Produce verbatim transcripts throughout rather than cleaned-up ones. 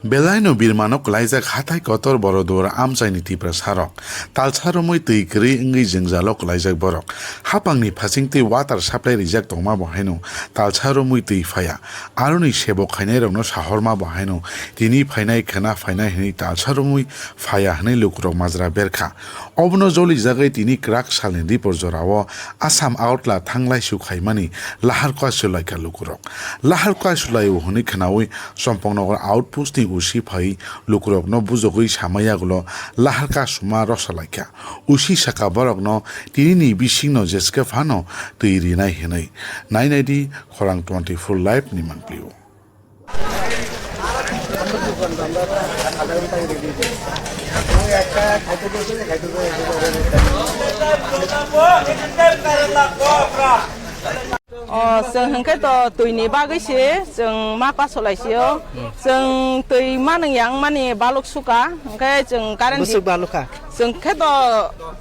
Belaino birmano kwlaijak hathai kotor Boroduar amchaini Tiprasarok. Talsa romwi twi kwrwi wngwi jwngjalo kwlaijak borok. Hapangni phasingtwi water supply rijak tongma bo haino talsa romwi twi phaiya. Aroni sebo khainairokno sahorma bo haino tini phainai khwna phainai hwnwi talsa romwi phaiya hwnwi lukurok majra berkha. Obono jolijagwi tini kwrak salni dipor jorao Assam Agartala thanglai su khaimani lahar kwasulaikha lukurok. Lahar kwasulaio hwnwi khwnawi Champaknagar outpost ni usi phai lukurokno bujogwi samai yagulo lahar kasuma rosalaikha. Usi saka borokno tinini bisingno jeske phano twi rinai hwnwi. Nainai di khorang twenty four live ni mangpilio. O, chwng hwnkhe to twi ni bagwi se chwng ma pasolai sio. Chwng twi manung yang mani balok suka, hwnkhe chwng current. Bwswk balokha? Chwng khe to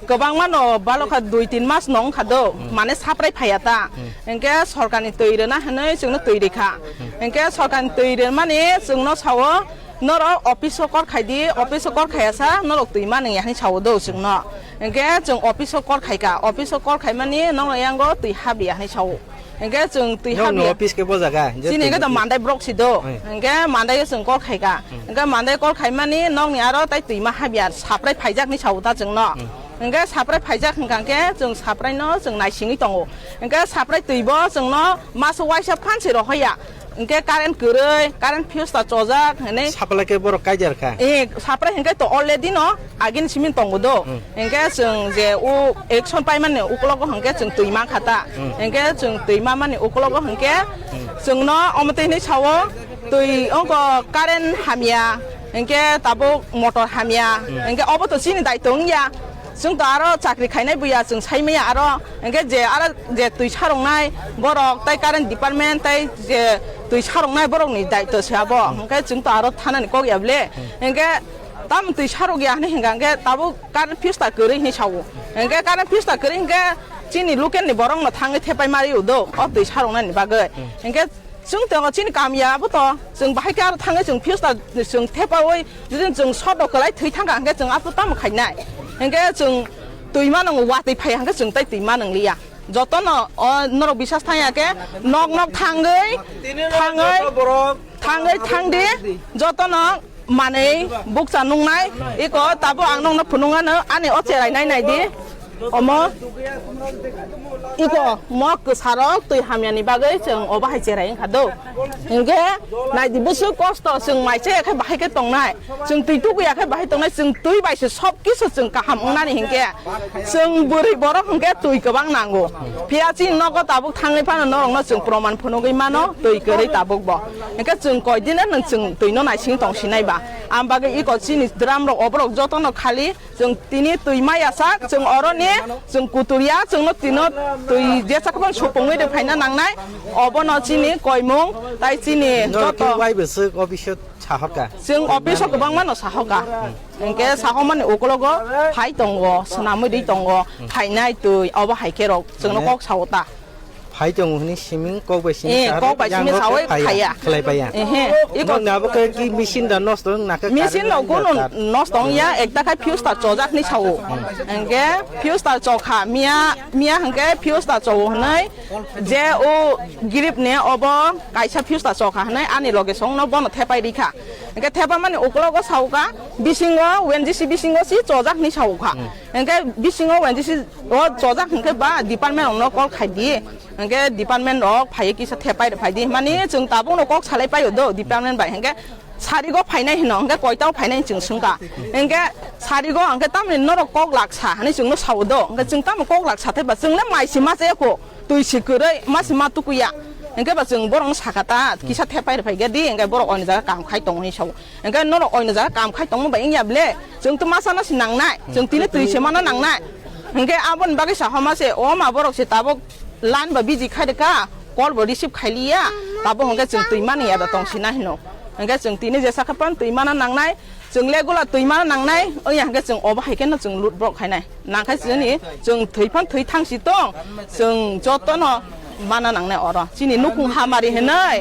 kwbangma no balokha, dui tin mas no wngkha do, mane saprai phaiya ta. Hwnkhe sorkar ni twi rwna hwnwi chwngno twi rikha. Hwnkhe sorkar ni twi rwmani chwngno sao, "Norok office o kor khai di, office o kor khaiya sa, norok twi manung ya," hwnwi sao do chwngno. Hwnkhe chwng office o kor khaika, office o kor khaimani nokno yango twi habiya hwnwi sao. Hwnkhe chwng twi Nokni habiya. Office khe bo jaga, je Chini twi hwnkhe to office. Mandai borok si do. Oi. Hwnkhe Mandai o chwng kor khaika. Hwnkhe Mandai kor khaimani nokni aro tai twima habiya, saprai phaijak hwnwi sao ta chwngno. Hwnkhe saprai phaijak hwnkha khe chwng sapraino chwng naisingwi tongo. Hwnkhe saprai twi bo chwngno maso waisa phan se rohoya. Hwnkhe current kwrwi, current fuse ta chojak hwnwi. Sapla khe borok kaijar kha. Eh, saprai hwnkhe to already no agini simi tongo do. Hwnkhe chwng je o action paimani uklogo hwnkhe chwng twi mankha ta. Hwnkhe chwng twi mamani uklogo hwnkhe chwngno omo twi hwnwi sao, twi ongko current hamya, hwnkhe tabuk motor hamya, hwnkhe obo to chini daitw wngya. Chwng to aro chakri khainai buya chwng sai maya aro, hwnkhe je aro je twi saroknai borok tai current department tai je twi saroknai borokni daitw se abo. Hwnkhe chwng to aro thanani kok ya bwle. Hwnkhe tamo twi sarok ya hwnwi hwnkha hwnkhe tabuk current fuse ta kwrwi hwnwi sao. Hwnkhe current fuse ta kwrwi hwnkhe chini local ni borokno thangwi thepai ma rio do o twi saroknani bagwi. Hwnkhe chwng tongo chini kam ya abo to, chwng bahai khe aro thangwi chwng fuse ta chwng thepaui jodi chwng short rok kwlai thwi thangkha hwnkhe chwng aphuru tamo khainai? Hwnkhe chwng twi manung watwi phaiya hwnkhe chwng tai twi manung liya. Jotono o norok bisas thangya khe nok nok thangwi, thangwi, thangwi thangdi, jotono manwi bukcha nungnai. Iko tabuk ang nokno phunuknano ani o cherai nai naidi. Omo iko mo kwsarok twi hamyani bagwi chwng obo hai cherai wngkha do. Hwnkhe naidi bwswk kosto, chwng mai chaya khe bahai khe tongnai, chwng twi tukuya khe bahai tongnai, chwng twi bai se sob kisu chwng kaham wngnani hinkhe chwng bwrwi borok hinkhe twi kwbang nango. Phiya chini nogo tabuk thangwi phano norokno chwng proman phunugwi mano twi kwrwi tabuk bo. Hinkhe chwng koidino nwng chwng twino naising tongsinai ba. Am bagwi iko chini drum rok oborok jotono khali chwng tini twi maya sak, chwng oroni chwng kuturya, chwngno tino twi jesa khobon supungwi rw phaina nangnai. Obono chini koimung tai chini joto. Wai bwswk o bisio sahoka? Chwng office o kwbangma no sahoka. Hwnkhe sahomani ukologo phai tongo, swnamwi ri tongo, phainai twi, obo hai khe rok chwngno kok sao ta. Phai tongo hwnwi siming kok bai simi Eh, kok bai simi sawi phaiya. Khlai phaiya. Ehe, iko Nokni abo khe ki machine da nosto wng na khe machine no current kunu da nosto wng ya, ekta khai fuse ta chojak ni sao. Hwnkhe fuse ta chokha, miya, miya hwnkhe fuse ta chowo hwnwi je o grip ni obo kaisa fuse ta chokha hwnwi ani loge songno bono thepai rikha. Hwnkhe thepamani ukologo saoka, bisingo O N G C bisingo si chojak hwnwi saoka. Hwnkhe bisingo O N G C o chojak hwnkhe ba department rokno call khai di. Hwnkhe department rok phaiwi kisa thepai rw phai di. Himani chwng tabukno kok salai paio do department bai. Hwnkhe sarigo phainai hino, hwnkhe koitao phainai chwng swngkha. Hwnkhe sarigo hwnkhe tamni norok kok laksa hwnwi chwngno sao do. Hwnkhe chwng tamo kok laksa thaiba chwngno mai se ma chaya kho. Twi si kwrwi, ma si ma tukuya. Hwnkhe ba chwng borokno sakha ta, kisa thepai rw phai khe di, hwnkhe borok oni jaga kam khai tongo hinwi sao. Hwnkhe norok oni jaga kam khai tongma bai wngya ble, chwng twi masa no si nangnai, chwng tini twi se mano nangnai. Hwnkhe aboni bagwi sa homa se, o ma borok se tabuk line ba busy khai rwkha, call bo receive khai liya, tabuk hwnkhe chwng twi mani ya da tong sina hino. Hwnkhe chwng tini jesa khe phan twi mano nangnai, chwng le gula twi mano nangnai, oya hwnkhe chwng obo hai khe no chwng lut borok khainai. Nangkhe chini chwng thwi phan thwi thang si tong, chwng jotono mana nangnai oro. Chini nukhung hamari hinwi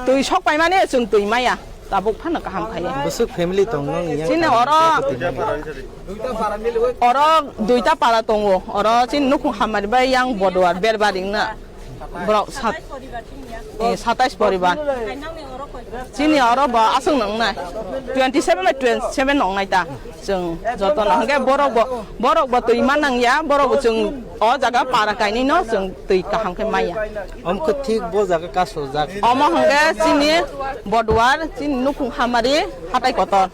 twi sok paimani chwng twi maya. Tabuk phano kaham khaye. Bwswk family tong nong yang chini oro, oro duita para tongo. Oro chini nukhung hamari bai yang Boduar Berbari wngna. Borok sat-, eh, satais poribar. Chini oro bo aswk nongnai. Twenty seven bai twenty seven nongnai ta. Chwng joto no hwnkhe borok bo, borok bo twi ma nangya, borok bo chwng o jaga para kainwi no chwng twi kaham khe maya. Omo khe thik bo jaga kasojak. Omo hwnkhe chini Boduar, chini nukhung hamari hatai kotor.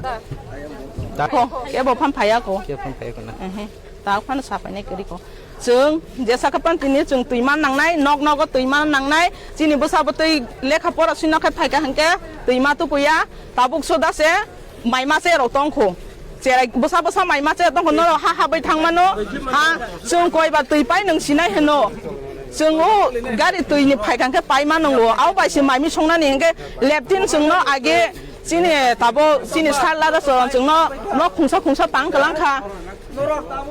Da- Ko, kebo phan phaya ko. Kebo phan phaya ko na. Ehe. Ta phano sapainai kwrwi ko. Chwng jesa khe phan tini chwng twi man nangnai, nok nogo twi man nangnai, chini bwsa bwtwi lekha pora swino khe phaikha hwnkhe twi ma tukuya, tabuk soda se mai ma che rok tongkho. Cherai bwsa bwsa mai ma che tongkho, norok ha habwi thangmano, ha chwng koi ba twi pai nwng sinai hwno. Chwng o gari twi ni phaikha hwnkhe pai ma nwngo, abo bai se mai mi songnani hwnkhe leptin chwngno age chini tabo chini sar lada chwng chwngno nok khungsa khungsa tang kwlang kha.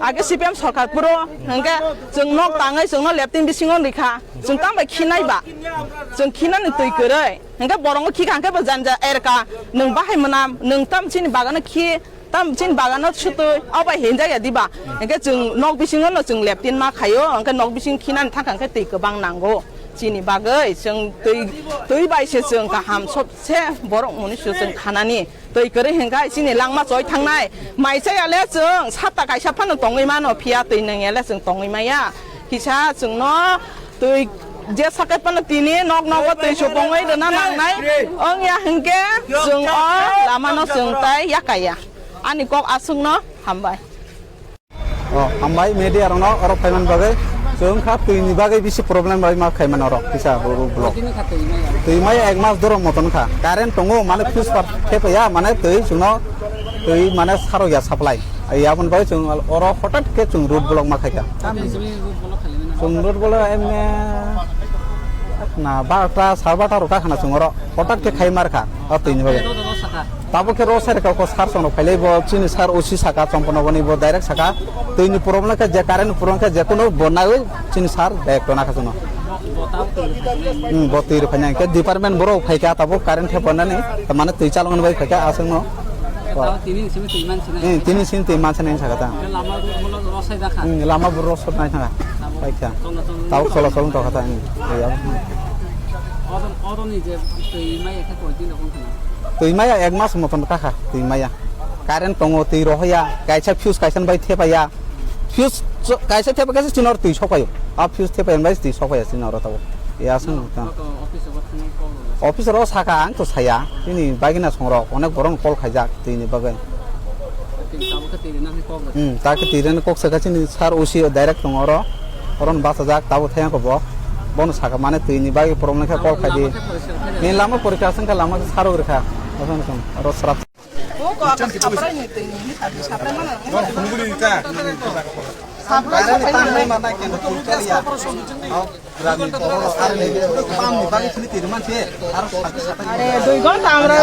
Age C P M sorkar phuru hwnkhe chwng nok tangwi chwngno leptin bisingo rikha. Chwng tamo khinai ba? Chwng khinani twi kwrwi. Hwnkhe borongo khikha hwnkhe bo janja erka. Nwng bahai mwnam, nwng tam chini bagano khi, tam chini bagano sutwi. Obo hinjaya diba? Hwnkhe chwng nok bisingo no chwng leptin ma khaio. Hwnkhe nok bising khinani thangkha hwnkhe twi kwbang nango. Chini bagwi chwng twi, twi bai se chwng kaham sob se borok muni se chwng khanani. Twi kwrwi hwnkha chini langma choi thangnai. Mai chaya le chwng sapta kaisa phano tongwi mano, phiya twi nangya le chwng tongwi maya. Kisa chwngno twi je sakai phano tini nok nogo twi supungwi rwna nangnai. Wngya hwnkhe chwng o lamano chwng tai yakaya. Ani kok aswkno hambai. O, hambai media rokno oro phaiman bagwi. Chwng kha twi ni bagwi bisi problem bai ma khaiman oro kisa road block. Twi maya ek mas doro moton kha. Current tongo mane fuse par khe paya mane twi chwngno twi mane sarok ya supply. Yabon bai chwng oro hotat khe chwng road block ma khaikha. Chwng road block em na barta sar barta rok ta khana chwng oro. Hotat khe khai mar kha, o twi ni bagwi. Tabuk khe ro side kha, ko sar chwng rok phailai bo, chini sar O C saka, Chomponogoni bo direct saka, twi ni problem khe je, current ni problem khe je, kono bo naiwi chini sar direct tona kha chwngno. Hmm, bo twi rw phainai khe department borok phaikha tabuk current khe bonani, mane twi chaloknani bai phaikha aswkno. Tini simi twi mansinai. Hmm, tini simi twi mansinai saka ta. Lama bo rosai jakha. Hmm, lama bo rosai nai thanga. Phaikha. Tabuk cholo cholo tokha ta. Hmm, ya. Odon, odon ni je twi maya khe koi din rok wngkha na? Twi maya ek mas moton kakha twi maya. Current tongo, twi rohoya, kaisa fuse kaisa bai thepaya. Fuse cho-, kaisa thepa kaisa chinor twi sokpaio. A fuse thepaya bai twi sokpaya chinor tabo. Ya sung ta. Office ro thangwi kok rw. Office ro saka ang to saya. Chini bagina songrok onek boron call khaijak twi ni bagwi. Twi tabuk khe twi rwna khe kok rw. Hmm, ta khe twi rwna kok saka chini sir O C direct tongo oro. Oron bachajak tabo thayang ko bo. Bono saka mane twi ni bagwi problem khe call khai di. Ni lama porikha sengkha lama khe sarok rikha. Oson oson oro srap. Are, dui ghonta amra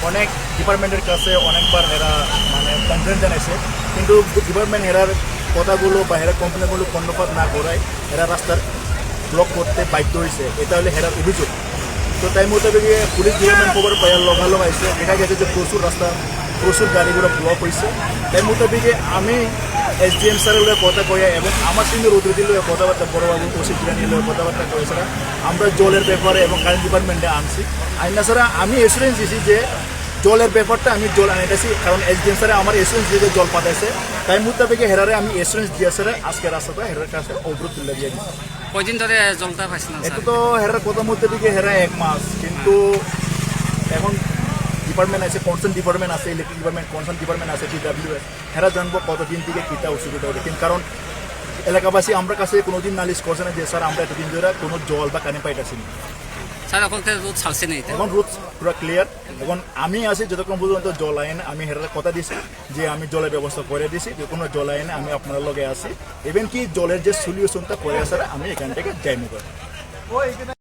অনেক ডিপার্টমেন্টের কাছে অনেকবার এরা মানে কমপ্লেন জানাইছে, কিন্তু department error কথাগুলো বা এরা কমপ্লেনগুলো কর্ণপাত না করায় এরা রাস্তার ব্লক করতে বাধ্য হয়েছে। এটা হলো এরার অভিযোগ। তো তাই মোতাবেক পুলিশ ডিপার্টমেন্ট খবর পাওয়ার লগালগ আইছে, দেখা গেছে যে প্রচুর রাস্তা, প্রচুর গাড়ি ঘোড়া ব্লক হয়েছে। তাই মোতাবেক আমি এসডিএম স্যারের লগে কথা কইয়া এবং আমার সঙ্গে রোদ্রিদির লগে কথাবার্তা, বড়বাবু ওসি জিরানির লগে কথাবার্তা কইয়া ছাড়া আমরা জলের ব্যাপারে এবং কারেন্ট ডিপার্টমেন্টে আনছি। আইনা ছাড়া আমি অ্যাসুরেন্স দিছি যে জলের ব্যাপারটা আমি জল আনাইতেছি, কারণ এসডিএম স্যারে আমার অ্যাসুরেন্স দিয়ে জল পাঠাইছে। তাই মোতাবেক হেরারে আমি অ্যাসুরেন্স দিয়ে ছাড়া আজকে রাস্তাটা হেরার কাছে অবরোধ তুলে দিয়ে দিচ্ছি। কয়দিন ধরে জলটা পাইছিলেন, এতে স্যার? তো হেরার কথা মধ্যে দিকে হেরা এক মাস, কিন্তু এখন ডিপার্টমেন্ট আছে, কনসার্ন ডিপার্টমেন্ট আছে, ইলেকট্রিক ডিপার্টমেন্ট, কনসার্ন ডিপার্টমেন্ট আছে, ডিডাব্লিউএস। হেরা জানবো কতদিন থেকে কিতা অসুবিধা হবে, কিন্তু কারণ এলাকাবাসী আমরা কাছে কোনোদিন নালিশ করছে না যে, "স্যার, আমরা এতদিন ধরে কোনো জল বা কারেন্ট পাইতেছি না।" স্যার, এখন তো রোদ ছাড়ছে না, তাই? এখন রোদ পুরো ক্লিয়ার। এখন আমি আছি যতক্ষণ পর্যন্ত জল আইন, আমি হেরার কথা দিছি যে আমি জলের ব্যবস্থা করে দিছি, যে কোনো জল আইনে আমি আপনার লগে আছি। ইভেন কি জলের যে সলিউশনটা করে আছে, আমি এখান থেকে যাই মুখ।